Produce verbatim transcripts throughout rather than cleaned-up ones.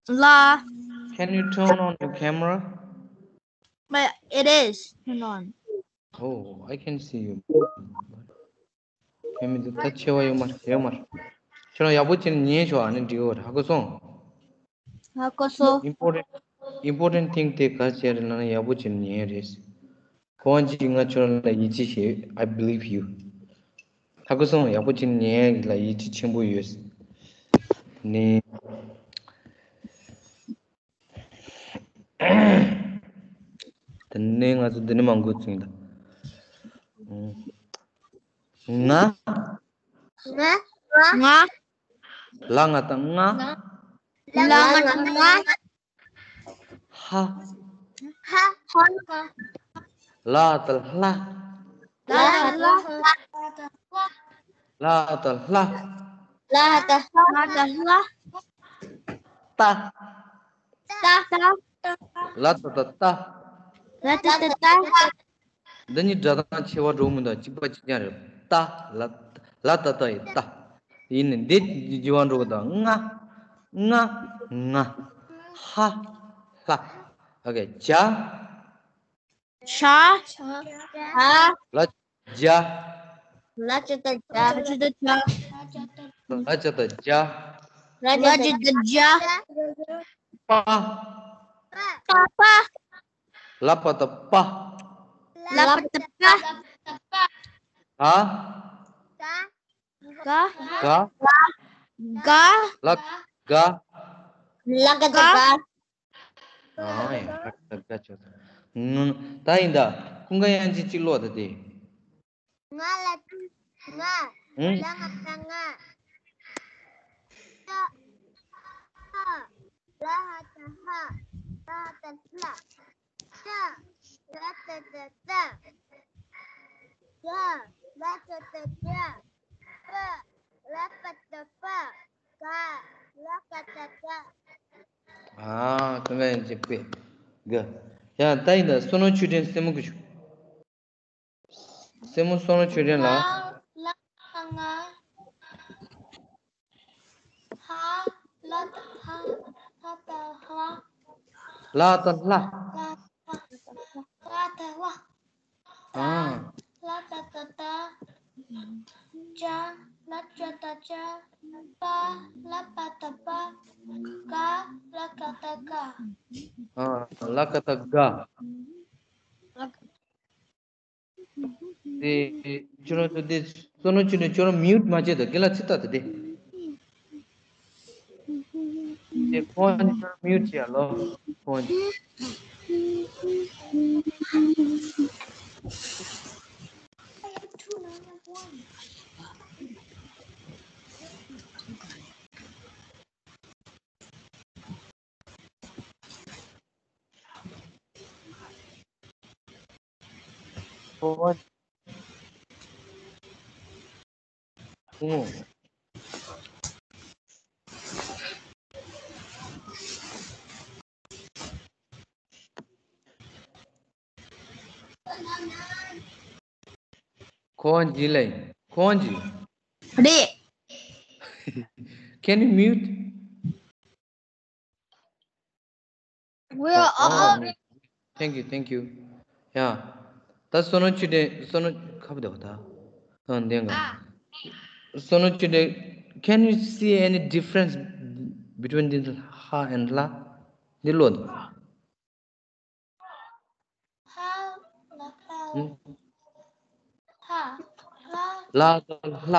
ལ། Can you turn on your camera? But it is. Hold on. Oh, I can see you. ཁྱེད་མི་འདུག་ད་ཆེ་བ་ཡོད་མ་རེད་ཡོད་མ་རེད། ཁྱེད་རང་ཡག་པོ་བྱས་ནས་ཉན་ཤོག་ཨ་ནི་འགྲིག་གི་རེད། ཧ་གོ་སོང་། ཧ་གོ་སོང་། Important, important thing དེ་ག་རེ་བྱས་རེད་ལབ་ན་ཡག་པོ་བྱས་ནས་ཉན་རེད། གང་ཅི་ང་ཁྱོད་རང་ལ་ཡིད་ཆེས་བྱེད། I believe you. ཧ་གོ་སོང་། ཡག་པོ་བྱས་ནས་ཉན་ཡག་ལ་ཡིད་ཆེས་ཆེན་པོ་ཡོད། ནི། དེ་ནས་ང་ཚོ་འདི་ནས་མར་འགོ་བཙུགས་ཡིན་ད། ང་། ང་ང་ལ་ང་དང་ང་། ལ་ང་དང་ང་། ཧ། ཧ། ལ་དང་ལྷ། ལ་ལ་ལ། ལ་དང་ལྷ། ལ་དང་ལྷ། ལ་དང་ལྷ། ཏ། ཏ། ཏ། ལ་ཏ་ཏ་ཏ། ལ་ཏ་ཏ་ཏ། འདི་གཉིས་སྒྲ་གདངས་ཆེ་བ་འགྲོ་མི་འདུག་གཅིག་པ་གཅིག་རྐྱང་རེད། ཏ། ལ། ལ་ཏ་ཏ་ཡི་ཏ། ཡིན་ནི་འདི་བརྗེ་བ་འགྲོ་གི་འདུག་ང་། ང་། ང་། ཧ། ལྷ། ཨོ་ཀེ། ཇ། ཆ། ཆ། ལ། ཇ། ལ་ཇ་ཏ་ཇ། ལ་ཇ་ཏ་ཇ། ལ་ཇ་ཏ་ཇ། ལ་ཇ་ཏ་ཇ། པ། པ་པ། ལ་པ་ཏ་པ། ལ་པ་ཏ་པ། ག། ག། ག། ག། ལ། ག། ལ་ག་ཏ་ག། ཨ་ཡ། ག་ཏ་ག་ཆོག་ད་ཡིན་ད། ཀུན་དགའ་དབྱངས་ཅན་གཅིག་ཀློག་ད་དེ། ང་ལ། ང་། ལ་ང་ཏ་ང་། ཏ། ཧ། ལ་ཧ་ཏ་ཧ། ལ་ཧ་ཏ་ལྷ། ཏ། ལ་ཏ་ཏ་ཏ། ཇ། ལ་ཏ་ཏ་ཇ། པ། ལ་པ་ཏ་པ། ག། ལ་ག་ཏ་ག། ཨ། ཀུན་དགའ་དབྱངས་ཅན་དཔེ། ག། ཡ་ད་ཡིན་ད། བསོད་ནམས་ཆོས་སྒྲོན་སྲས་མོ་གི་ཞུ། སྲས་མོ་བསོད་ནམས་ཆོས་སྒྲོན་ལ། ལ་ལ་ང་། ཧ། ལ་ཏ་ཧ། ལ་ཏ་ཧ། ལ་ཏ་ལྷ། ལ་ཏ་ལྷ། ཨ། ལ་ཏ་ཏ་ཏ། ཇ། ལ་ཇ་ཏ་ཇ། པ། ལ་པ་ཏ་པ། ག། ལ་ག་ཏ་ག། ཨ། ལ་ག་ཏ་ག། དེ་ཁྱོད་རང་ཚོ་དེ་བསོད་ནམས་ཆོས་སྒྲོན་ཁྱོད་རང་མིའུ་ཊི་མ་བྱེད་དང་། རྒན་ལགས་ཚིག་ཐག་དེ་དེ། དེ་ཁོང་གཉིས་ཁྱོད་རང་མིའུ་ཊི་བྱེད་ཡ་ལོ། ཁོང་གཉིས། ཁོང་། ཁོང་། ཁོང་གཉིས་ལ་ཡིན། ཁོང་གཉིས། རེད། Can you mute? We are all. Thank you, thank you. Yeah. ད་བསོད་ནམས་ཆོས་སྒྲོན། བསོད་ནམས། ཁ་བརྡ་བ་ད། ཨ། འདེང་ག་བསོད་ནམས་ཆོས་སྒྲོན། Can you see any difference between this ཧ་and་ལྷ། འདི་ཀློག་དང་། ཧ། ལ་ཧ། ཧ། ལ། ལ་དང་ལྷ།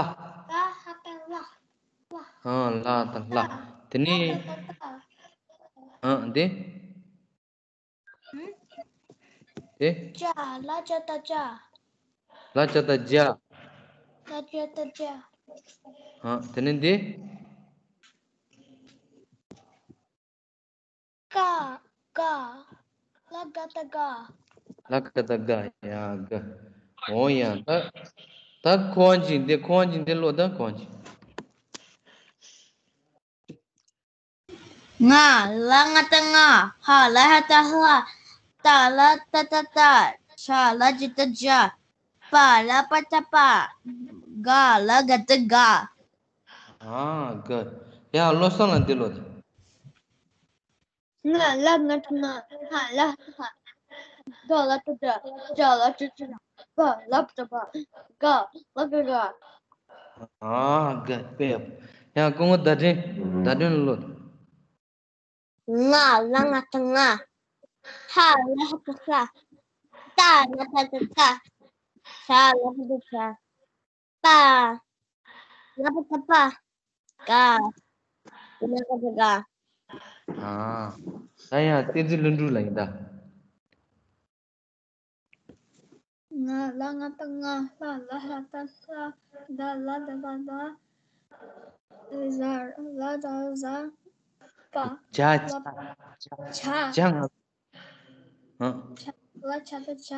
ལ་ཧ་དང་ལྷ། ཨ། ལ་དང་ལྷ། དེ་ནས། ཨ། འདི། དེ། ཇ། ལ་ཇ་ཏ་ཇ། ལ་ཇ་ཏ་ཇ། ལ་ཇ་ཏ་ཇ། ཨ། དེ་ནས་འདི། ག། ག། ལ་ག་ཏ་ག། ལ་ག་ཏ་ག། ཡ། ག། འོ་ཡ། ད། ད་ཁོང་གཉིས་འདི། ཁོང་གཉིས་འདི་ཀློག་དང་། ཁོང་གཉིས། ང་། ལ་ང་ཏ་ང་། ཧ། ལ་ཧ་ཏ་ཧ། ཏ། ལ་ཏ་ཏ་ཏ། ཇ། ལ་ཇ་ཏ་ཇ། པ། ལ་པ་ཏ་པ། ག། ལ་ག་ཏ་ག། ཨ། ག། ཡ། བློ་བཟང་ལགས་འདི་ཀློག་དང་། ང་ལ་ང་ཏ་ང་། ཧ་ལ་ཧ་ཧ། ད་ལ་ཏ་ད། ཇ་ལ་ཇ་ཇ། པ་ལ་པ་ཏ་པ། ག་ལ་ག་ག། ཨ་ག་པེ། ཡང་སྐུ་ངོ་ཟླ་སྒྲོན། ཟླ་སྒྲོན་ལོ། ང་ལ་ང་ཏ་ང་། ཧ་ལ་ཧ་ཏ་ཧ། ཏ་ལ་ཏ་ཏ་ཏ། ཤ་ལ་ཧ་ཏ་ཤ། པ། ལ་པ་ཏ་པ། ག་ལ་ག་ག་ག། ཨ། ད་ཡང་བསྟན་འཛིན་ལྷུན་གྲུབ་ལ་ཡིན་ད། ང་ལ་ང་ཏ་ང་། ལ་ལ་ལ་ཏ་ལ། ད་ལ་ད་པ་ད། ཟ་ལ་ད་ཟ། པ། ཇ་ལ་ཇ་ཇ། ཇ་ང་། ཨ། ཇ་ལ་ཇ་ད་ཇ།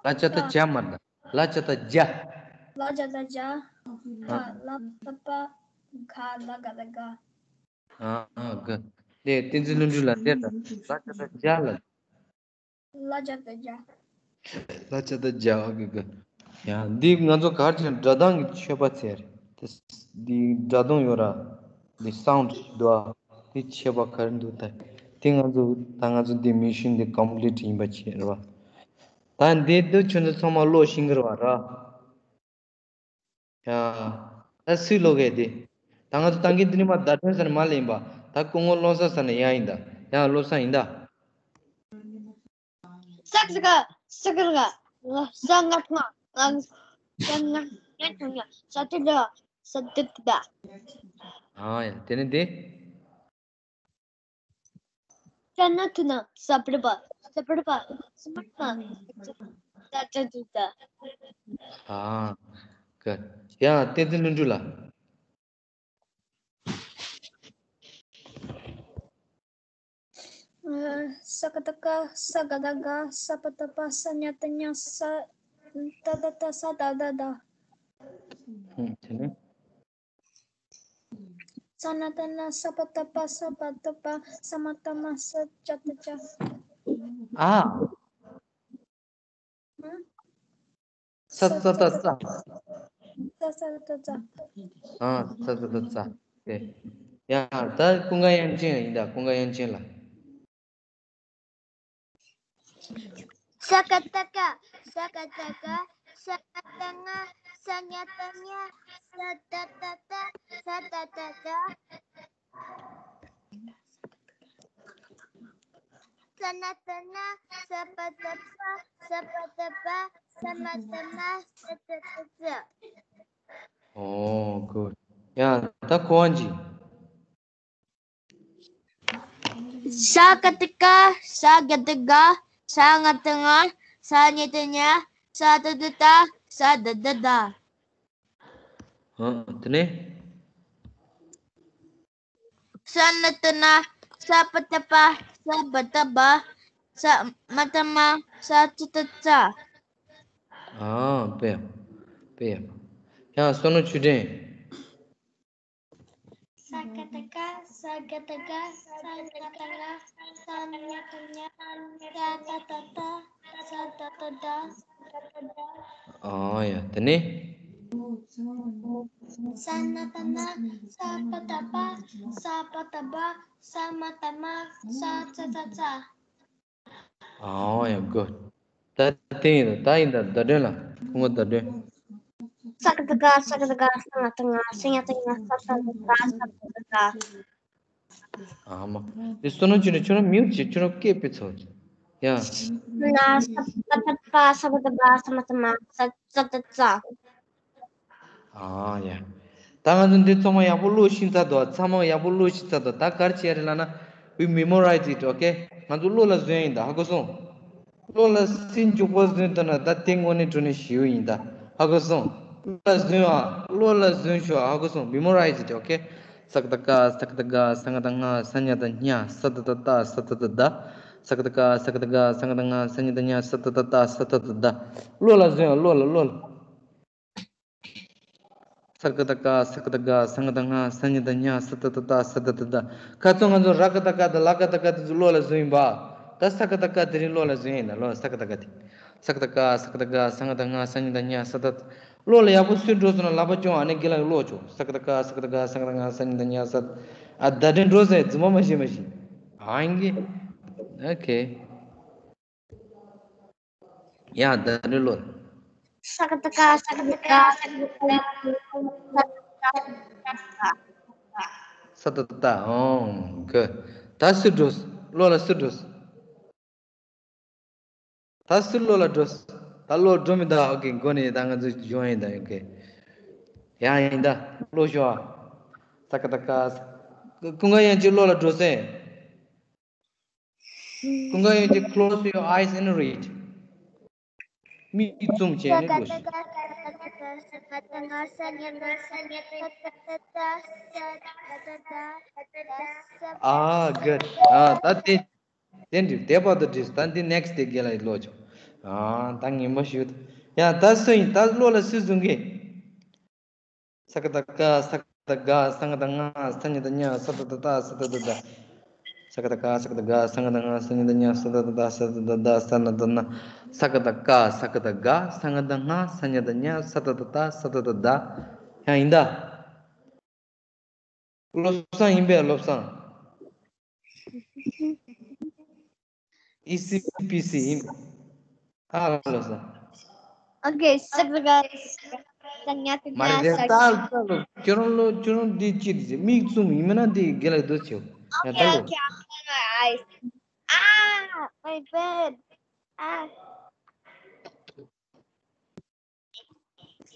ལ་ཇ་ད་ཇ་མ་རེད། ལ་ཇ་ད་ཇ། ལ་ཇ་ད་ཇ། ཨ། ག་ལ་ད་པ། ག་ལ་ག་ད་ག། ཨ་ཨ་ག། དེ་བསྟན་འཛིན་ལྷུན་གྲུབ་ལ་དེ་ལ་ལ་ཇ་ད་ཇ་ལ། ལ་ཇ་ད་ཇ། ལ་ཇ་ད་ཇ། ཨ་ག་ག། ཡང་འདི་ང་ཚོ་ག་རེ་བྱས་ན་སྒྲ་གདངས་ཀྱི་ཆད་པ་ཚད་རེད། དེ་འདི་སྒྲ་གདངས་ཡོད་ར། འདི་སའུན་ཌི་འདུག་ཨ། འདི་ཆད་པ་ག་རེ་འདུག་ད། དེ་ང་ཚོ་ད་ང་ཚོ་འདི་མི་ཤིན་འདི་ཀོམ་པི་ལི་ཊི་ཡིན་པ་བྱས་རེད་པ། ད་འདི་འདི་ཁྱོད་ཚོ་ཚང་མ་ཀློག་ཤེས་ཀྱི་རེད་པ་ར། ཡ། ད་སུས་ཀློག་གི་དེ། ད་ང་ཚོ་ཏང་གི་འདི་ནི་མ་བརྡ་དོན་ཟེར་ནས་མ་ལེན་པ། ད་སྐུ་ངོ་བློ་བཟང་ཟེར་ནས་ཡ་ཡིན་ད། ཡ་བློ་བཟང་ཡིན་ད། ས་ཀ་ས་ཀ་ས་ཀ་ས་ཀ། ས་ང་ང་ང་། ས་ང་ང་ང་ང་། ས་ཏི་ལ། ས་ཏི་ཏི་ད། ཨ་ཡ་དེ་ནི་དེ། ས་ན་ཐ་ན་ས་པ་ར་པ། ས་པ་ར་པ། ས་མ་ཐ་མ། ས་ཏ་ཏ་ཏ། ཨ། ག། ཡ་བསྟན་འཛིན་ལྷུན་གྲུབ་ལ། ས་ཀ་ཏ་ཀ་ས་ག་ཏ་ག་ས་པ་ཏ་པ་ས་ཉ་ཏ་ཉ་ས་ཏ་ཏ་ཏ་ས་ཏ་ཏ་ཏ། ཧུམ། དེ་ནས། ས་ན་ཏ་ན་ས་པ་ཏ་པ་ས་པ་ཏ་པ་ས་མ་ཏ་མ་ས་ཅ་ཏ་ཅ། ཨ། ཧུམ། ས་ས་ཏ་ས། ས་ས་ཏ་ས། ཨ། ས་ས་ཏ་ས། དེ། ཡ། ད་ཀུན་དགའ་དབྱངས་ཅན་ཡིན་ད། ཀུན་དགའ་དབྱངས་ཅན་ལ། ས་ཀ་ཏ་ཀ་ས་ཀ་ཏ་ཀ་ས་ང་ཏ་ང་ས་ཉ་ཏ་ཉ་ས་ཏ་ཏ་ཏ་ས་ཏ་ཏ་ཏ། ས་ན་ཏ་ན་ས་པ་ཏ་པ་ས་པ་ཏ་པ་ས་མ་ཏ་མ་ས་ཏ་ཏ་ཏ། ཨོ་གུཌ། ཡ་ད་གོ་འཇི། ས་ཀ་ཏ་ཀ་ས་ག་ཏ་ག་ས་ང་ཏ་ང་ས་ཉ་ཏ་ཉ་ས་ཏ་ཏ་ཏ་ས་ཏ་ཏ་ཏ། ཨ། དེ་ནས། ས་ན་ཏ་ན་ས་པ་ཏ་པ་ས་བ་ཏ་བ་ས་མ་ཏ་མ་ས་ཙ་ཏ་ཙ། ཨ། དཔེ་ཡག་དཔེ་ཡག་ཡང་བསོད་ནམས་ཆོས་སྒྲོན། ས་ཀ་ཏ་ཀ་ས་ག་ཏ་ག་ས་ང་ཏ་ང་ས་ཉ་ཏ་ཉ་ས་ཏ་ཏ་ཏ་ས་ཏ་ཏ་ཏ། ཨ་ཡ། དེ་ནས། ས་ན་ཏ་ན་ས་པ་ཏ་པ་ས་བ་ཏ་བ་ས་མ་ཏ་མ་ས་ཙ་ཏ་ཙ། ཨ་ཡ། གུཌ། ད་དེ་ཡིན་ད། ད་ཡིན་ད། ཟླ་སྒྲོན་ལ། སྐུ་ངོ་ཟླ་སྒྲོན། ས་ཀ་ཏ་ཀ་ས་ག་ཏ་ག་ས་ང་ཏ་ང་ས་ཉ་ཏ་ཉ་ས་ཏ་ཏ་ཏ་ས་ཏ་ཏ་ཏ། ཨ་མ། དེ་བསོད་ནམས་ཆོས་སྒྲོན། ཁྱོད་རང་མིའུཊ་བྱེད། ཁྱོད་རང་སྐད་སྤེལ་ཚར། ཡ། ན་ས་པ་ཏ་པ་ས་བ་ཏ་བ་ས་མ་ཏ་མ་ས་ཙ་ཏ་ཙ། ཨ་ཡ། ད་ང་ཚོ་འདི་ཚང་མ་ཡག་པོ་ཀློག་ཤེས་ཚར་འདུག་ཚང་མ་ཡག་པོ་ཀློག་ཤེས་ཚར་འདུག་ད་ག་རེ་བྱེད་ཡ་རེད་ལབ་ན། We memorize it, okay? ང་ཚོ་བློ་ལ་ཟིན་ཡིན་ད། ཧ་གོ་སོང་། བློ་ལ་སེམས་འཇུག་པ་ཟིན་ཐུབ་ན་ད་དེ་དངོས་གནས་དྲང་གནས་ཞེ་པོ་ཡིན་ད། ཧ་གོ་སོང་། བློ་ལ་ཟིན་ཨ། བློ་ལ་ཟིན་ཤོག་ཧ་གོ་སོང་། Memorize it, okay? ས་ཀ་ཏ་ཀ་ས་ག་ཏ་ག་ས་ང་ཏ་ང་ས་ཉ་ཏ་ཉ་ས་ཏ་ཏ་ཏ་ས་ཏ་ཏ་ཏ། ས་ཀ་ཏ་ཀ་ས་ག་ཏ་ག་ས་ང་ཏ་ང་ས་ཉ་ཏ་ཉ་ས་ཏ་ཏ་ཏ་ས་ཏ་ཏ་ཏ། བློ་ལ་ཟིན་ཨ། བློ་ལ། བློ་ལ། ས་ཀ་ཏ་ཀ་ས་ག་ཏ་ག་ས་ང་ཏ་ང་ས་ཉ་ཏ་ཉ་ས་ཏ་ཏ་ཏ་ས་ཏ་ཏ་ཏ། ཁ་སང་ང་ཚོ་ར་ཀ་ཏ་ཀ་དང་ལ་ཀ་ཏ་ཀ་དེ་ཚོ་བློ་ལ་ཟིན་ཡིན་པ། ད་ས་ཀ་ཏ་ཀ་དེ་རིང་བློ་ལ་ཟིན་ཡིན་ད། བློ་ས་ཀ་ཏ་ཀ་དེ། ས་ཀ་ཏ་ཀ་ས་ག་ཏ་ག་ས་ང་ཏ་ཉ་ས་ཉ་ཏ་ཉ་ས་ཏ་ཏ། བློ་ལ་ཡག་པོ་སུས་འགྲོ་སོང་ན་ལག་པ་སྐྱོང་། ཨ་ནེ་དགེ་ལགས་ཀློག་ཆོག་ས་ཀ་ཏ་ཀ་ས་ག་ཏ་ག་ས་ང་ཏ་ང་ས་ཉ་ཏ་ཉ་ས་ཏ། ཨ་ད་དྲན་འགྲོ་ཟེར་རྫུན་མ་མ་བཤད་མ་བཤད། ཨང་གི། ཨོ་ཁེ། ཡ་ད་རེ་ལོ། ས་ཀ་ཏ་ཀ་ས་ཀ་ཏ་ཀ་ས་ཀ་ཏ་ཀ་ས་ཏ་ཏ། ཨོ་གི། ད་སུ་འགྲོ། བློ་ལ་སུ་འགྲོ། ད་སུ་བློ་ལ་འགྲོ། ད་བློ་འགྲོ་མི་ད། ཨོ་ཁེ། འགོ་ནས་ད་ང་ཚོ་སྦྱོང་ཡིན་ད། ཨོ་ཁེ། ཡ་ཡིན་ད། བློ་ཤོག་ཨ། ས་ཀ་ཏ་ཀ་ས། ཀུན་དགའ་དབྱངས་ཅན་བློ་ལ་འགྲོ་སེ། ཀུན་དགའ་དབྱངས་ཅན། Close your eyes and read. མིག་བཙུམ་བྱས་ནས་འགྲོ་ཤིག་ཨ་གྷུཌ། ཨ་ད་དེ། དེ་འགྲིག་དེ་བར་དུ་འགྲིག་ད་འདི་next དེ་རྒན་ལགས་ཀློག་ཆོག་ཨ་ད་ངན་པ་ཞུ། ཡ་ད་སུ་ཡིན། ད་བློ་ལ་སུས་བཟུང་གི། ས་ཀ་ཏ་ཀ་ས་ཀ་ཏ་ག་ས་ང་ཏ་ང་ས་ཉ་ཏ་ཉ་ས་ཏ་ཏ་ཏ་ས་ཏ་ཏ་ཏ། ས་ཀ་ཏ་ཀ་ས་ཀ་ཏ་ག་ས་ང་ཏ་ང་ས་ཉ་ཏ་ཉ་ས་ཏ་ཏ་ཏ་ས་ཏ་ཏ་ཏ་ས་ན་ཏ་ན། ས་ཀ་ཏ་ཀ་ས་ཀ་ཏ་ག་ས་ང་ཏ་ང་ས་ཉ་ཏ་ཉ་ས་ཏ་ཏ་ཏ་ས་ཏ་ཏ་ཏ། ཡང་ཡིན་ད། བློ་བཟང་ཡིན་པས། བློ་བཟང་། ཨི་སི་པི་སི་ཡིན། ཨ་བློ་བཟང་། Okay, ས་ཀ་ཏ་ག་ས་ཉ་ཏ་མ་རེད་ཉ་དེ་ས། ལྟ་ལྟ་ལོ། ཁྱོད་རང་ལོ། ཁྱོད་རང་འདི་ཅི་རེད། མིག་བཙུམ་ཡིན་མིན་ན་འདི་རྒན་ལགས་འདུག་བྱེད། ཡ་ད་Okay, ལོ། Okay, I'm closing my eyes. Ah, my bed. Ah.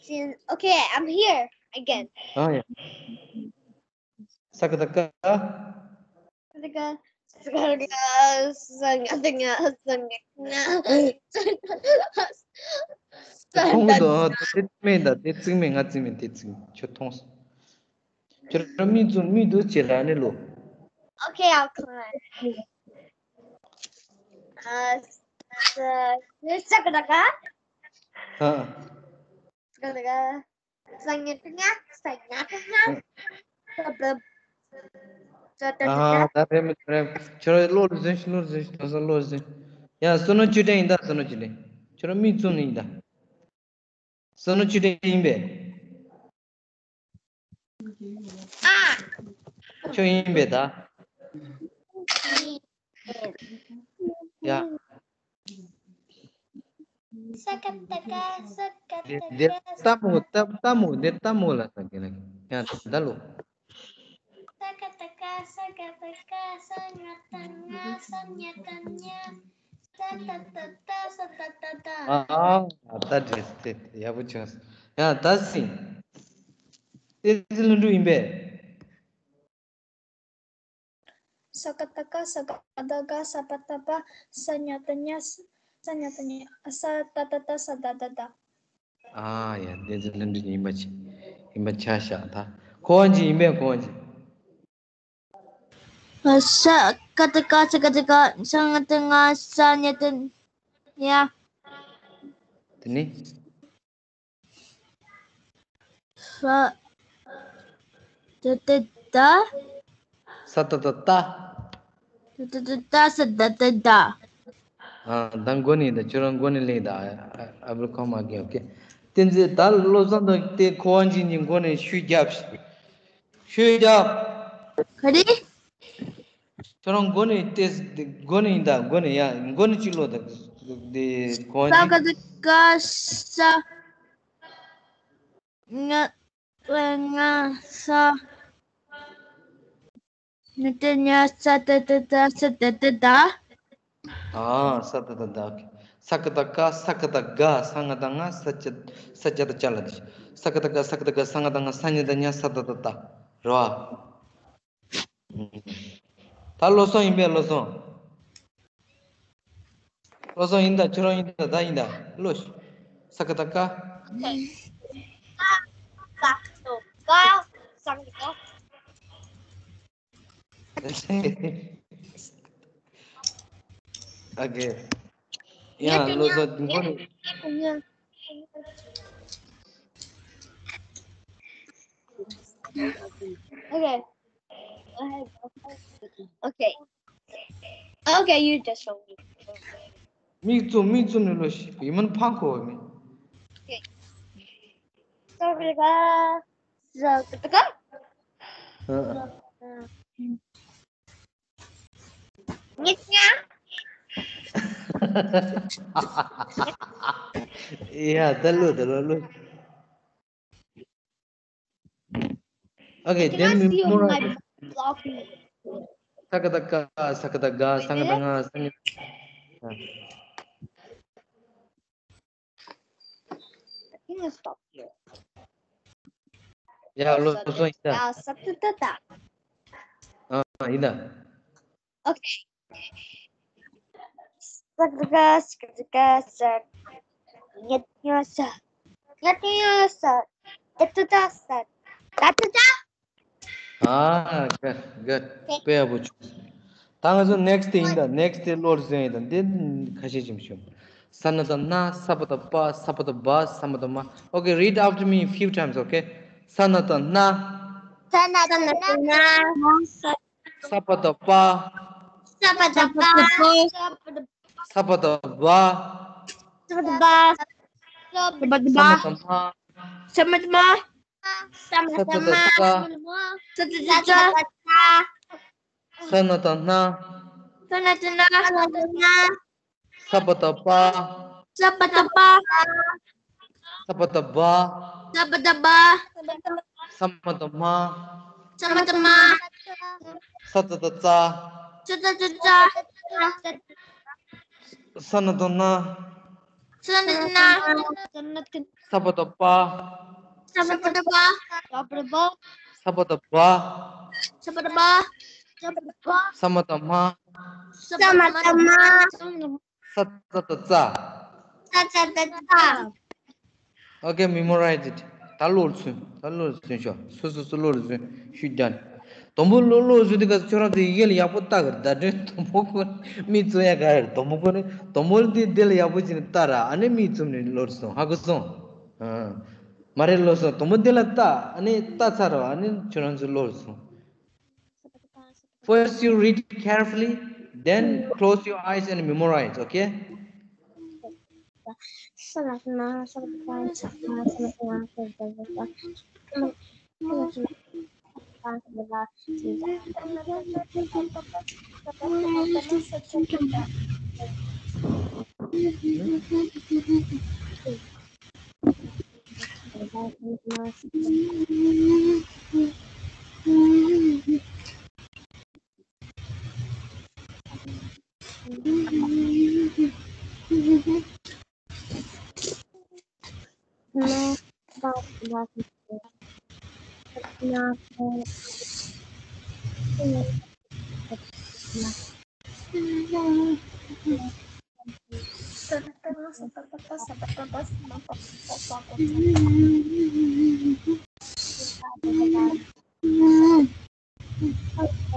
Sin- Okay, I'm here again. ཨ་ཡ། ས་ཀ་ཏ་ཀ་ས་ཀ་ཏ་ཀ་ས་ཉ་ཏ་ཉ་ས་ཉ་ཏ་ཉ། དེ་མཐོང་གི་འདུག་ཨ། དེ་བརྩིགས་མེད་ད། དེ་བརྩིགས་མེད། ང་བརྩིགས་མེད། དེ་བརྩིགས་མེད། ཁྱོད་མཐོང་སོང་། ཁྱོད་རང་མིག་བཙུམ། མིག་འདུག་བྱེད་ལ་ནི་ལོ། Okay, I'll come. ཨ་ས་ས་ཀ་ཏ་ཀ་ཨ། ས་ཀ་ཏ་ཀ་ས་ཉ་ཏ་ཉ་ས་ཉ་ཏ་ཉ་ས་བ་ས་ཏ་ཏ་ཨ། ཏ། ད་རེད་མི་རེད། ཁྱོད་རང་བློ་ལ་འཛིན་ཤིག་བློ་ལ་འཛིན་ཤིག་དེང་སང་བློ་ལ་འཛིན། ཡ་བསོད་ནམས་བཅུ་ལྡན་ཡིན་ད། བསོད་ནམས་བཅུ་ལྡན། ཁྱོད་རང་མིག་བཙུམ་ནས་ཡིན་ད། བསོད་ནམས་བཅུ་ལྡན་ཡིན་པས། ཨ། ཁྱོད་ཡིན་པས་ད། ཡ། ས་ཀ་ཏ་ཀ་ས་ཀ་ཏ་ཀ་འདིར་ལྟ་མོ། ལྟ་ལྟ་མོ། འདིར་ལྟ་མོ་ལ་ས་ཀ་ལ། ཡ་ད་ལོ། ས་ཀ་ཏ་ཀ་ས་ཀ་ཏ་ཀ་ས་ཉ་ཏ་ཉ་ས་ཉ་ཏ་ཉ་ས་ཏ་ཏ་ཏ་ས་ཏ་ཏ་ཏ། ཨ་ཨ་ད་འགྲིག་སྟེ་ཡག་པོ་བྱུང་སོང་། ཡ་ད་སྲིད། ཏོག་ཙམ་ལྷུན་གྲུབ་ཡིན་པས། ས་ཀ་ཏ་ཀ་ས་ཀ་ཏ་ག་ས་པ་ཏ་པ་ས་ཉ་ཏ་ཉ་ས་ཉ་ཏ་ཉ་ས་ཏ་ཏ་ཏ་ས་ཏ་ཏ་ཏ། ཨ་ཡ། དེ་ཚོ་ལྷུན་གྲུབ་ཡིན་པ་ཆ་ཡིན་པ་ཆ་བཞག་ད། ཁོ་བ་འཇིག་ཡིན་པས། ཁོ་བ་འཇིག་ས་ཀ་ཏ་ཀ་ས་ཀ་ཏ་ཀ་ས་ང་ཏ་ང་ས་ཉ་ཏ་ཉ། དེ་ནི། ས་ཏ་ཏ་ཏ། ས་ཏ་ཏ་ཏ། ཏ་ཏ་ཏ་ཏ་ས་ཏ་ཏ་ཏ། ཨ་ད་མགོ་ནས་ད། ཁྱོད་རང་མགོ་ནས་ལེན་ད། ཨ་ཨ་བུ་ཁོ་མ་གི། ཨོ་ཁེ། བསྟན་འཛིན། ད་བློ་བཟང་དང་དེ་ཁོ་བ་འཇིག་གཉིས་མགོ་ནས་ཤུགས་རྒྱབ་ཤིག་ཤུགས་རྒྱབ། ག་རེ། ཁྱོད་རང་མགོ་ནས་ཏེ། མགོ་ནས་ཡིན་ད། མགོ་ནས་ཡ། མགོ་ནས་གཅིག་ཀློག་ད། དེ་ཁོ་བ་ས་ཀ་ཏ་ཀ་ས་ཉ་ཏ་ཉ་ས་ཉ་ཏ་ཉ་ས་ཏ་ཏ་ཏ་ས་ཏ་ཏ་ཏ། ཨ་ས་ཏ་ཏ་ཏ། ས་ཀ་ཏ་ཀ་ས་ཀ་ཏ་ག་ས་ང་ཏ་ང་ས་ཅ་ས་ཅ་ཏ་ཅ་ལ་དེ། ས་ཀ་ཏ་ཀ་ས་ཀ་ཏ་ག་ས་ང་ཏ་ང་ས་ཉ་ཏ་ཉ་ས་ཏ་ཏ་ཏ། རེད་བ། ད་བློ་བཟང་ཡིན་པས། བློ་བཟང་། བློ་བཟང་ཡིན་ད། ཁྱོད་རང་ཡིན་ད། ད་ཡིན་ད། བློ་ཤ་ས་ཀ་ཏ་ཀ་ཨོ་ཁེ། ཡ་བློ་བཟང་མགོ་ནས། Okay. Okay. Okay, you just show me. མིག་བཙུམ། མིག་བཙུམ་ནས་ལོ་ཤི། ཡིན་མིན་ཕང་ཁོ་བ་མིན། Okay. Sorry, guys. So, ཨ། Yeah, the look, the look. Okay, then we memorize. Sakataka, sakataga, sangatanga, sangatanga. I think I stop here. Yeah, lo so ita. Ah, sakatata. Ah, ina. Okay. Sakataka, sakataka, sak. Nyatnyasa. Nyatnyasa. Tatata, sak. Tatata. Ah, good, good. དཔེ་ཡག་པོ་བྱུང་། ད་ང་ཚོ་next དེ་ཡིན་ད། next དེ་བློར་ཟིན་ཡིན་ད། འདི་ཁ་ཤས་ཅིག་ཞུ། ས་ན་ད་ན། ས་པ་ད་པ། ས་པ་ད་བ། ས་མ་ད་མ། Okay, read after me few times, okay? ས་ན་ད་ན། ས་ན་ད་ན། ས་པ་ད་པ། ས་པ་ད་པ། ས་པ་ད་བ། ས་པ་ད་བ། ས་པ་ད་བ། ས་མ་ད་མ། ས་མ་ད་མ། ས་མ་ད་མ། ས་ཏ་ད་ཙ། ས་ཏ་ད་ཙ། ས་ན་ད་ན། ས་ན་ད་ན། ས་ན་ད་ན། ས་པ་ད་པ། ས་པ་ད་པ། ས་པ་ད་བ། ས་པ་ད་བ། ས་མ་ད་མ། ས་མ་ད་མ། ས་ཏ་ད་ཙ། ས་ཏ་ད་ཙ། ས་ན་ད་ན། ས་ན་ད་ན། ས་པ་ད་པ། ས་པ་ད་པ། ས་པ་ད་བ། ས་པ་ད་བ། ས་མ་ད་མ། ས་མ་ད་མ། ས་ཏ་ད་ཙ། ས་ཏ་ད་ཙ། Okay, memorize it. ད་བློར་ཟིན། ད་བློར་ཟིན་ཤོག་སོ་སོ་སོ་བློར་ཟིན། ཤུ་ལྡན། དང་པོ་བློ་བློར་ཟིན་དུས་སྐབས་ཁྱོད་རང་ཚོ་ཡི་གེ་ལ་ཡག་པོ་ལྟ་གི་རེད། བརྡ་དོན་དང་པོ་ཁོ་མིག་བཙུམ་ཡ་ག་རེད། དང་པོ་ཁོ་ནི་དང་པོ་འདི་འདི་ལ་ཡག་པོ་བྱས་ནས་ལྟ་ར། ཨ་ནི་མིག་བཙུམ་ནས་བློར་སོང་། ཧ་གོ་སོང་། ཨ། མ་རེད། བློར་སོང་། དང་པོ་འདི་ལ་ལྟ། ཨ་ནི་ལྟ་ཚར་ར། ཨ་ནི་ཁྱོད་རང་ཚོ་བློར་སོང་། First you read carefully, then close your eyes and memorize, okay?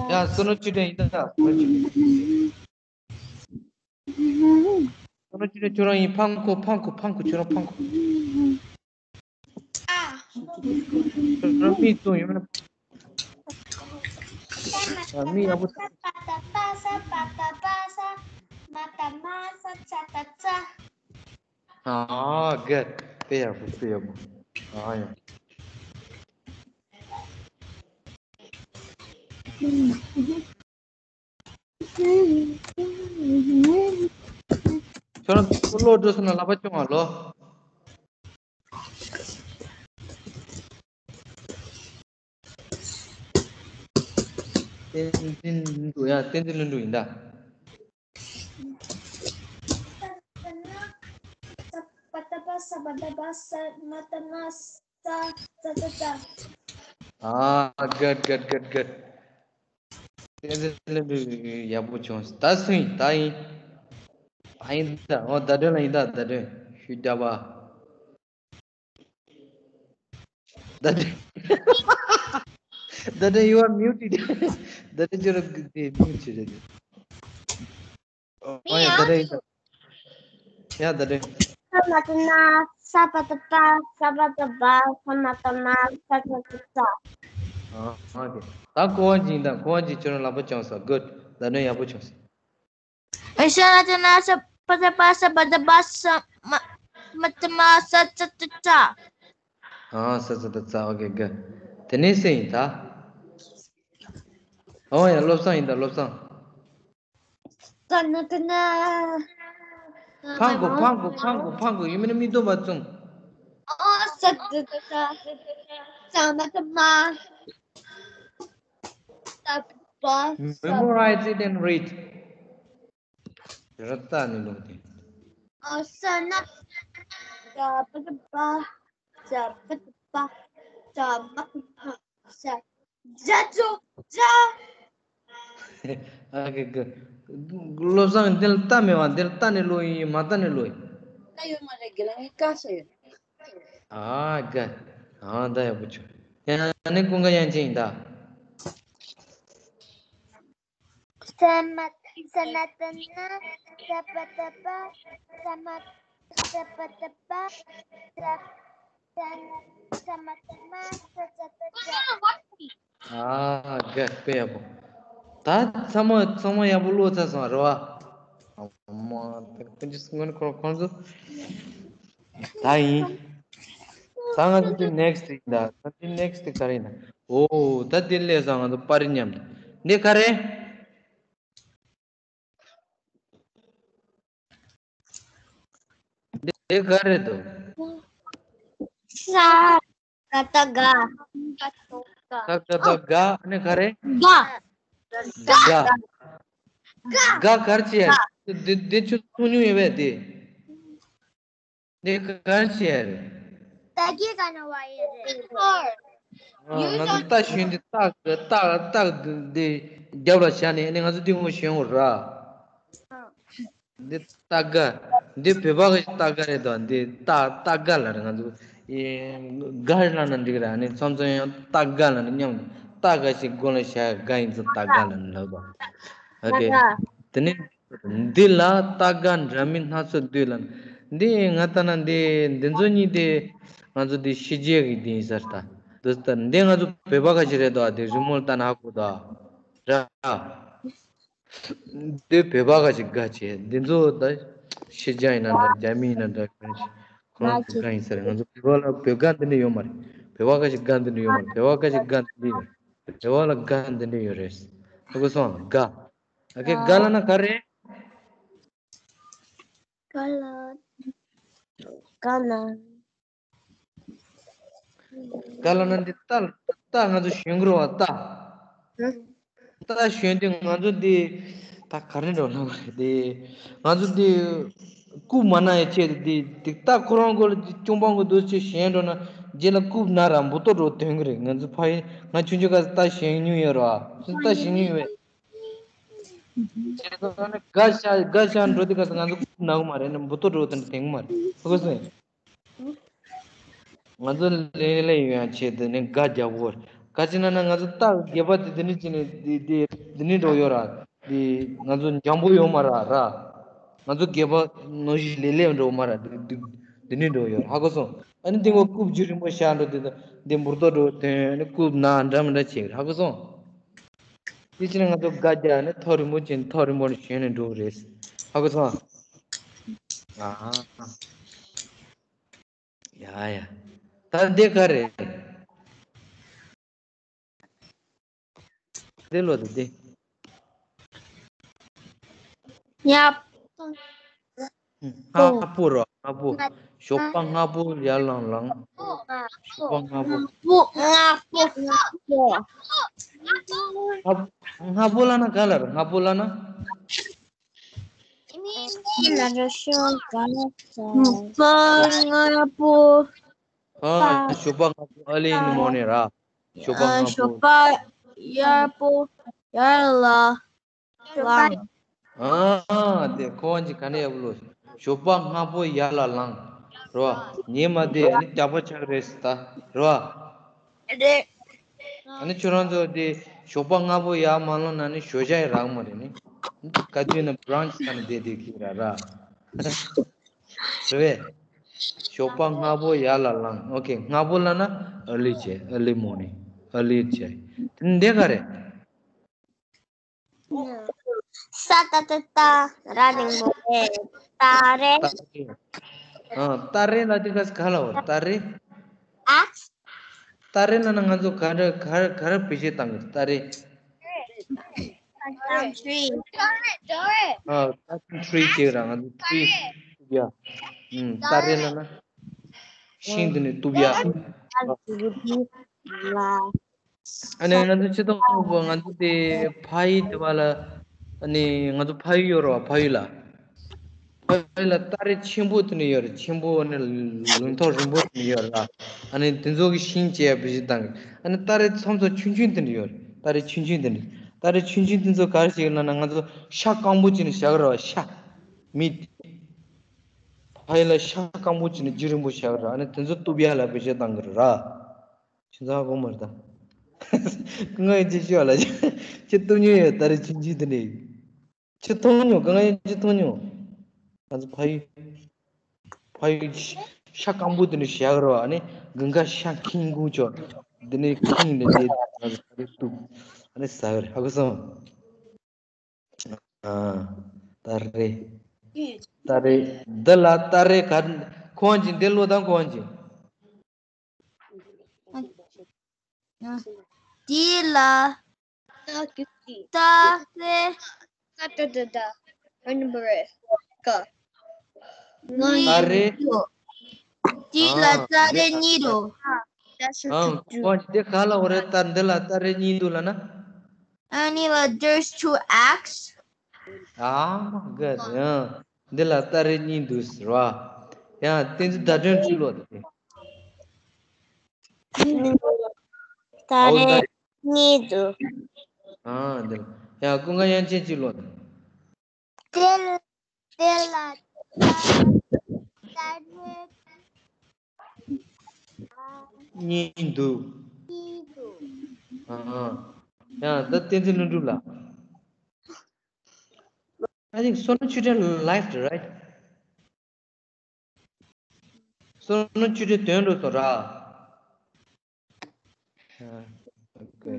ཡ། བསོད་ནམས་ཆོས་སྒྲོན་ཡིན་ད། བསོད་ནམས་ཆོས་སྒྲོན་ཁྱོད་རང་ཡིན། ཕང་ཁོ་ཕང་ཁོ་ཕང་ཁོ་ཁྱོད་རང་ཕང་ཁོ། ཁྱོད་རང་མིག་བཙུམ་ཡོང་ན། ཨ། མིག་ཡག་པོ། ཨ། good. དཔེ་ཡག་པོ། དཔེ་ཡག་པོ། ཨ་ཡ། ཁྱོད་རང་ཚོ་བློ་འགྲོ་སོང་ན་ལག་པ་ཆོང་བ་ལོ། བསྟན་འཛིན་ལྷུན་གྲུབ། ཡ། བསྟན་འཛིན་ལྷུན་གྲུབ་ཡིན་ད། ཨ། good, good, good, good. བསྟན་འཛིན་ལྷུན་གྲུབ་ཡག་པོ་བྱུང་། ད་སུ་ཡིན། ད་ཡིན། ད་ཡིན་ད། འོ། ཟླ་སྒྲོན་ལ་ཡིན་ད། ཟླ་སྒྲོན། ཤུ་རྒྱག་པ། ཟླ་སྒྲོན། ཟླ་སྒྲོན། you are muted. ཟླ་སྒྲོན་ཁྱོད་རང་གི་དེ་mute བྱེད་རེད། ཨོ་ཡ། ཟླ་སྒྲོན་ཡིན་ད། ཡ། ཟླ་སྒྲོན། ས་མ་ད་ན། ས་པ་ད་པ། ས་པ་ད་བ། ས་མ་ད་མ། ས་ཏ་ད་ཙ། ཨ། okay. ད་གོ་བ་ཅིག་ཡིན་ད། གོ་བ་ཅིག་ཁྱོད་རང་ལག་པ་བརྐྱངས་སོང་། good. ཟླ་སྒྲོན་ཡག་པོ་བྱུང་སོང་། ཨེ། ས་ན་ད་ན། ས་པ་ད་པ། ས་པ་ད་བ། ས་མ་མ་ད་མ། ས་ཏ་ད་ཙ། ཨ། ས་ཏ་ད་ཙ། okay, good. དེ་ནས་སུ་ཡིན་ད། ཨོ་ཡ། བློ་བཟང་ཡིན་ད། བློ་བཟང་། ས་ན་ཏ་ན། ཕང་གོ་ཕང་གོ་ཕང་གོ་ཕང་གོ་ཡིན་མིན་མི་འདུག་པ་ཙུམ། ཨོ་ས་ཏ་ཏ། ས་མ་ཏ་མ། ཏ་པ་ས། Memorize it and read. ར་ཏ་ནི་ལོ་དེ། ཨོ་ས་ན། ཏ་པ་ཏ་པ། ས་པ་ཏ་པ། ས་མ་ཏ་མ། ས། ཇ་ཇོ་ཇ། ཨ་ཀེ་ཀེ། བློ་བཟང་འདི་ལ་ཏ་མེད་པ། འདི་ལ་ཏ་ནི་ལོ་ཡིན། མ་ཏ་ནི་ལོ་ཡིན། ཏ་ཡོད་མ་རེད། དགེ་ལགས་ངས་ཀ་ཤ་ཡོད། ཨ་ཀ། ཨ་ད་ཡག་པོ་བྱུང་། ཡང་ཨ་ནི་ཀུན་དགའ་དབྱངས་ཅན་ཡིན་ད། ས་མ་ས་ན་ཏ་ན། ས་པ་ཏ་པ། ས་མ་ས་པ་ཏ་པ། ས་ས་ས་མ་ཏ་མ། ས་ས་ཏ་ས། ཨ་དགའ་དཔེ་ཡག་པོ། ད་ཚང་མ་ཚང་མ་ཡག་པོ་ཀློག་ཚར་སོང་རེད་བ། ཨ་མ་ད་ཀུན་གྱི་སྔོན་ཁོ་ཁོང་ཚོ། ད་ཡིན། ད་ང་ཚོ་དེ་next ཡིན་ད། ད་དེ་next དེ་ག་རེ་ཡིན་ན། ཨོ་ད་དེ་སླེབས་སོང་ང་ཚོ་པར་རིས་མཉམ་དུ། འདི་ག་རེ། འདི་ག་རེ་འདུག་ས། ག་ད་ག་ས་ག་ད་ག་ཨ་ནི་ག་རེ། ག་ག་ག་ག་ག་རེ་བྱས། འདི་འདི་ཆུ་ཚོང་ཉུང་ཡོད་པས་འདི། འདི་ག་རེ་བྱས་རེད། ད་གི་ག་ན་བ་ཡེ་རེད། ཨ། ང་ཚོ་རྟ་ཞོན་དུས་རྟ་རྟ་རྟ་འདི་རྒྱབ་ལ་བཞག་ནས་ཨ་ནི་ང་ཚོ་འདི་ངོ་ཞོན་དགོས་ར། འདི་རྟ་སྒ། འདི་བོད་པ་གི་རྟ་སྒ་རེད་དོ། འདི་རྟ་རྟ་སྒ་ལ་རེད། ང་ཚོ་ཨེ་སྒ་ལབ་ན་འགྲིག་ར། ཨ་ནི་མཚམས་མཚམས་ཡང་རྟ་སྒ་ལབ་ན་མཉམ་རྟ་སྒ་ཞིག་སྒོ་ལ་བཞག་སྒ་ཡིན་ཙང་རྟ་སྒ་ལབ་ན་ལབ་དོ། ཨོ་ཀེ། དེ་ནས། འདི་ལ་རྟ་སྒ་འདྲ་མིན་སྣ་ཚོགས་འདུས་ལ། འདི་ང་ལྟ་ན་འདི་འདི་ཚོ་གཉིས་དེ་ང་ཚོ་འདི་ཕྱི་རྒྱལ་གྱི་འདི་ཡིན་ས་རེད་ད། འདི་ལྟ་འདི་ང་ཚོ་བོད་པ་ཁ་ཤས་རེད་དོ། འདི་རི་མོ་ལྟ་ན་ཧ་གོ་དོ། ར། འདི་བོད་པ་ཁ་ཤས་དགའ་བྱས། འདི་ཚོ་ད་ཕྱི་རྒྱལ་ཡིན་ན་འདྲ། རྒྱ་མི་ཡིན་ན་འདྲ། གང་ཞིག་གང་ཞིག་གང་ཡིན་ས་རེད། ང་ཚོ་བོད་པ་ལ་བོད་སྒ་འདི་འདྲ་ཡོད་མ་རེད། བོད་པ་ཁ་ཤས་སྒ་འདི་འདྲ་ཡོད་མ་རེད། བོད་པ་ཁ་ཤས་སྒ་འདི་འདྲ་ཡོད་རེད། བོད་པ་ལ་སྒ་འདི་འདྲ་ཡོད་རེད། ཧ་གོ་སོང་། སྒ། ཨ་ཀེ། སྒ་ལབ་ན་ག་རེ། སྒ་ལ། སྒ་ལ། སྒ་ལབ་ན་འདི་རྟ་རྟ་ང་ཚོ་ཞོན་གི་རེད་བ། རྟ། རྟ་ཞོན་དུས་ང་ཚོ་འདི་ད་ག་རེ་འགྲོ་ན་བ་རེད་དེ། ང་ཚོ་འདི་རྐུབ་མ་ན་ཡི་ཆེད་དུ་འདི་འདི་རྟ་ཁོ་རང་སྒོ་ལ་ཅུང་པང་གི་འདུག་ཅེས་ཞོན་འགྲོ་ན་རྗེས་ལ་རྐུབ་ན་ར་འབུ་ཏོ་འགྲོ་དོན་གི་རེད། ང་ཚོ་ཕ་ཡུལ་ང་ཆུང་ཆུང་སྐབས་རྟ་ཞོན་མྱོང་ཡོད་རེད་བ། རྟ་ཞོན་མྱོང་ཡོད་པས། བྱས་ཙང་ནི་སྒ་ཤ་སྒ་ཤ་འགྲོ་དུས་སྐབས་སུ་ང་ཚོ་རྐུབ་ན་གི་མ་རེད། ནི་འབུ་ཏོ་འགྲོ་དོན་དེང་མ་རེད། ཧ་གོ་སོང་། ང་ཚོ་ལེན་ལེན་ཡོང་ཡང་ཆེད་དུ་ནི་སྒ་རྒྱག་གོ། ག་ཅི་ན་ན་ང་ཚོ་རྟ་སྒལ་པ་དེ་དེ་ནི་ཅི་ནི་དེ་དེ་དེ་ནི་འགྲོ་ཡོད་ར། དེ་ང་ཚོ་འཇམ་པོ་ཡོད་མ་ར་ར། ང་ཚོ་སྒལ་པ་ནོ་ཞིག་ལེ་ལེ་འགྲོ་མ་ར། དེ་དེ་དེ་ནི་འགྲོ་ཡོད། ཧ་གོ་སོང་། ཨ་ནི་དེ་ངོ་རྐུབ་རྒྱུ་རིང་པོ་ཤར་འགྲོ་དེ་དང་དེ་འབུར་ཏོ་འགྲོ་དོན་ནི་རྐུབ་ན་འདྲ་མི་འདྲ་བྱེད་གི། ཧ་གོ་སོང་། དེ་ཕྱིར་ང་ཚོ་སྒ་རྒྱག་ནས་ཐག་རིང་པོ་ཅན་ཐག་རིང་པོ་ནས་ཞོན་ནས་འགྲོ་གི་རེད། ཧ་གོ་སོང་། ཨ་ཧ། ཡ་ཡ། ད་འདི་ག་རེད། འདི་ལོ་འདི་འདི། ཡ། སྔ་པོ་རོ། སྔ་པོ། ཞོགས་པ་སྔ་པོ་ཡར་ལངས་ལངས། ཞོགས་པ་སྔ་པོ། སྔ་པོ་སྔ་པོ། སྔ་པོ་ལབ་ན་ག་ལ་རེད། སྔ་པོ་ལབ་ན། སྔ་པོ། ཨ། ཞོགས་པ་སྔ་པོ། early in the morning ར། ཞོགས་པ་སྔ་པོ། ཞོགས་པ་ཡར་པོ་ཡར་ལ། ལངས། ཨ། དེ་ཁོ་བ་ཅིག་ག་ནས་ཡག་པོ་ལོ། ཞོགས་པ་སྔ་པོ་ཡར་ལ་ལངས། རོ། ཉི་མ་དེ་ཨ་ནི་རྒྱགས་པ་ཆགས་རེད་ཟེར་ད། རོ། རེད། ཨ་ནི་ཁྱོད་རང་ཚོ་དེ་ཞོགས་པ་སྔ་པོ་ཡར་མ་ལངས་ན་ནི་ཞོགས་ཇ་ཡི་རག་མ་རེད་ནི། ག་དུས་ན་brunch ག་ནས་བསྡད་བསྡད་ཀྱི་ར་ར། རེད་བས། ཞོགས་པ་སྔ་པོ་ཡར་ལ་ལངས། ཨོ་ཀེ། སྔ་པོ་ལབ་ན་early བྱས། early morning early བྱས། དེ་འདི་ག་རེད། ས་ཏ་ཏ་སྟ། ར་འགྲེང་བུ་རེ། སྟ་རེ། སྟ་རེ། ཨ། སྟ་རེ་ལབ་དུས་སྐབས་སུ་ག་ལབ་པ། སྟ་རེ། ཨ། སྟ་རེ་ལབ་ན་ང་ཚོ་ག་འདྲ་ག་ག་རེ་བེད་སྤྱོད་བཏང་གི་རེད། སྟ་རེ། Palm tree. ཨ། ཀ་ཤིང་ཊི་རི་ཅེས་ར་ང་ཚོ་ཊི་རི་གཏུབ་ཡ། ཨུམ། སྟ་རེ་ལབ་ན་ཤིང་དེ་ནི་གཏུབ་ཡ། ཨ་ནི་ང་ཚོ་སྤྱིར་བཏང་ང་ཚོ་དེ་ཕ་ཡུལ་དེ་བ་ལ། ཨ་ནི་ང་ཚོ་ཕ་ཡུལ་ཡོད་རེད་བ། ཕ་ཡུལ་ལ། ཕ་ཡུལ་ལ་སྟ་རེ་ཆེན་པོ་དེ་འདྲ་ཡོད་རེད། ཆེན་པོ་ནི་ལུང་ཐོག་རིང་པོ་དེ་འདྲ་ཡོད་རེད། ཨ་ནི་དེ་ཚོ་གི་ཤིང་བཅད་བེད་སྤྱོད་བཏང་གི། ཨ་ནི་སྟ་རེ་མཚམས་མཚམས་ཆུང་ཆུང་དེ་འདྲ་ཡོད་རེད། སྟ་རེ་ཆུང་ཆུང་དེ་འདྲ། སྟ་རེ་ཆུང་ཆུང་དེ་ཚོ་ག་རེ་བྱེད་ཀྱི་ལབ་ན། ང་ཚོ་ཤ་སྐམ་པོ་བྱས་ནས་བཞག་གི་རེད་བ། ཤ། མིད། ཕ་ཡུལ་ལ་ཤ་སྐམ་པོ་བྱས་ནས་རྒྱུན་རིང་པོ་བཞག་གི་རེད། ཨ་ནི་དེ་ཚོ་གཏུབ་ཡ་ལ་བེད་སྤྱོད་བཏང་གི་རེད། ཁྱེད་ཚོ་ཧ་གོ་མ་རེད་ད། ང་ཡི་ཅི་ཤོད་ལ། ཁྱེད་གཏུབ་མྱོང་ཡོད། སྟ་རེ་ཆུང་ཆུང་དེ་འདྲ། ཁྱེད་མཐོང་མྱོང་། གང་ཡིན་ཁྱེད་མཐོང་མྱོང་། ང་ཚོ་ཕ་ཡུལ། ཕ་ཡུལ་ཤ་སྐམ་པོ་དེ་འདྲ་བཞག་རོ། ཨ་ནི་དགུན་ཁ་ཤ་ཁེངས་དགོས་ཆོག་དེ་ནས་ཁེངས་ནས་དེ་ཚོ་གཏུབ། ཨ་ནི་ཟ་གི་རེད། ཧ་གོ་སོང་། ཨ། སྟ་རེ། སྟ་རེ། འདི་ལ་སྟ་རེ་ག་ཁོང་གིས་འདི་ལོ་དང་ཁོང་གིས། དེ་ལ་ད་གི་ད་རེ། ད་ད་ད་ད། ར་ན་པ་རེ་ག་ང་ད་རེ། དེ་ལ་ད་རེ་གཉིས་འདུག་ཨང་། ཁོ་འདི་ག་ལ་འོ་རེད། ད་འདི་ལ་ད་རེ་གཉིས་འདུག་ལབ་ན། ཨ་ནི་ལ་there's two X. Oh my god. ཡང་འདི་ལ་ད་རེ་གཉིས་འདུག་ཟེར་བ། ཡང་བསྟན་འཛིན་ཟླ་སྒྲོན་གཅིག་ལོ་དེ། ད་རེ་གཉིས་འདུག་ཨ་འདི་ལ་ཡང་ཀུན་དགའ་དབྱངས་ཅན་གཅིག་ལོ་དེ། དེ་དེ་ལ་ད་རེ་གཉིས་འདུག་གཉིས་འདུག་ཨ། ཡང་ད་བསྟན་འཛིན་ལྷུན་གྲུབ་ལ། I think བསོད་ནམས་ཆོས་སྒྲོན left, right? བསོད་ནམས་ཆོས་སྒྲོན་དོན་འགྲོ་སོང་ར། Okay.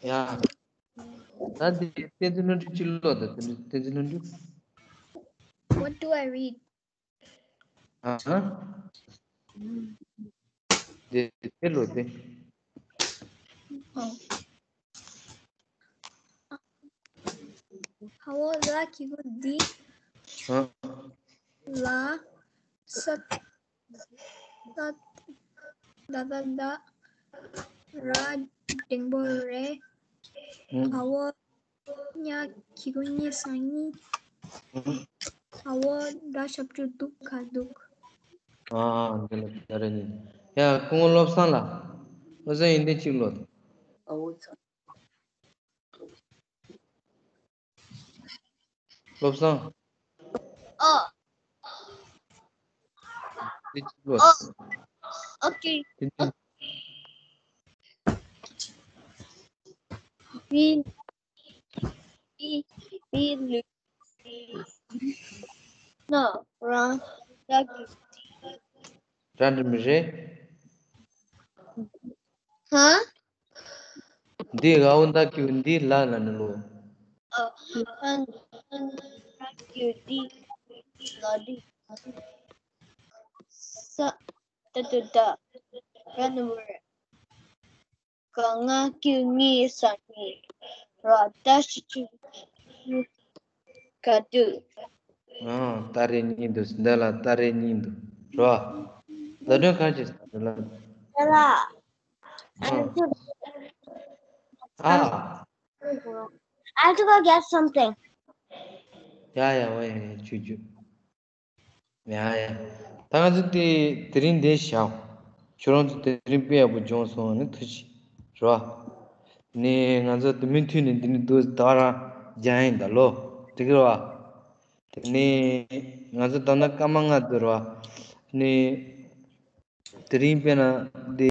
ཡ། ད་འདི་བསྟན་འཛིན་ལྷུན་གྲུབ་ཅིག་ཀློག་དང་། བསྟན་འཛིན་ལྷུན་གྲུབ། What do I read? ཨ། འདི་དེ་ཀློག་དེ། ཧ་བོ་ལ་གི་གུ་འདི། ཨ། ལ། ས། ད། ད་ད་ད། ར། འགྲེང་བུ་རེ། ཧ་བོ། ཉ། གི་གུ་གཉིས་སང་གཉིས། ཧ་བོ། ད་ཞབས་ཀྱུ་འདུག་ག་འདུག་ཨ། འདི་ལ་ད་རེ་ནི། ཡ། སྐུ་ངོ་བློ་བཟང་ལ། བློ་བཟང་ཡོན་ཏན་གཅིག་ཀློག་དང་། བློ་བཟང་། ཨོ། འདི་གཅིག་ཀློག་དང་། ཨོ། ཨོ་ཁེ། འདི་གཅིག་བི། བི། བི་ལུ། ན་རང་ད་གི། རང་འདྲ་མི་རེད། ཧ། འདི་ཨའོ་ད་གི་འདི་ལ་ལ་ནི་ལོ། ཨ། ཨ། ད་གི་འདི་ལ་འདི། ས། ད་ད་ད། ར་ན་བོ་རེ། ག་ང་གི་གཉིས་སང་གཉིས། ར། ད་ཞབས་ཀྱུ་ག་འདུག་ཨང་། ད་རེ་གཉིས་འདུག་འདི་ལ་ད་རེ་གཉིས་འདུག་ར། ད་དོན་གང་བྱེད་ས་འདི་ལ། ད་ལ། ཨང་། ཨ། I have to go get something. ཡ་ཡ། འོ་ཡ་ཡ། ཆུ་ཆུ། ཡ་ཡ། ད་ང་ཚོ་དེ་དེ་རིང་འདིར་བཞག་ཁྱོད་རང་ཚོ་དེ་རིང་དཔེ་ཡག་པོ་སྦྱོང་སོང་ནི་ཐུགས་རྗེ་ཆེ་ར། ནི་ང་ཚོ་དེ་མུ་མཐུད་ནས་འདི་ནས་འདུག་ད་རང་རྒྱག་ཡིན་ད་ལོ། འགྲིག་གི་རེད་བ། དེ་ནས་ང་ཚོ་ད་ལྟ་སྐར་མ་ལྔ་འདུག་ར་བ། ནི་དེ་རིང་དཔེར་ན་འདི།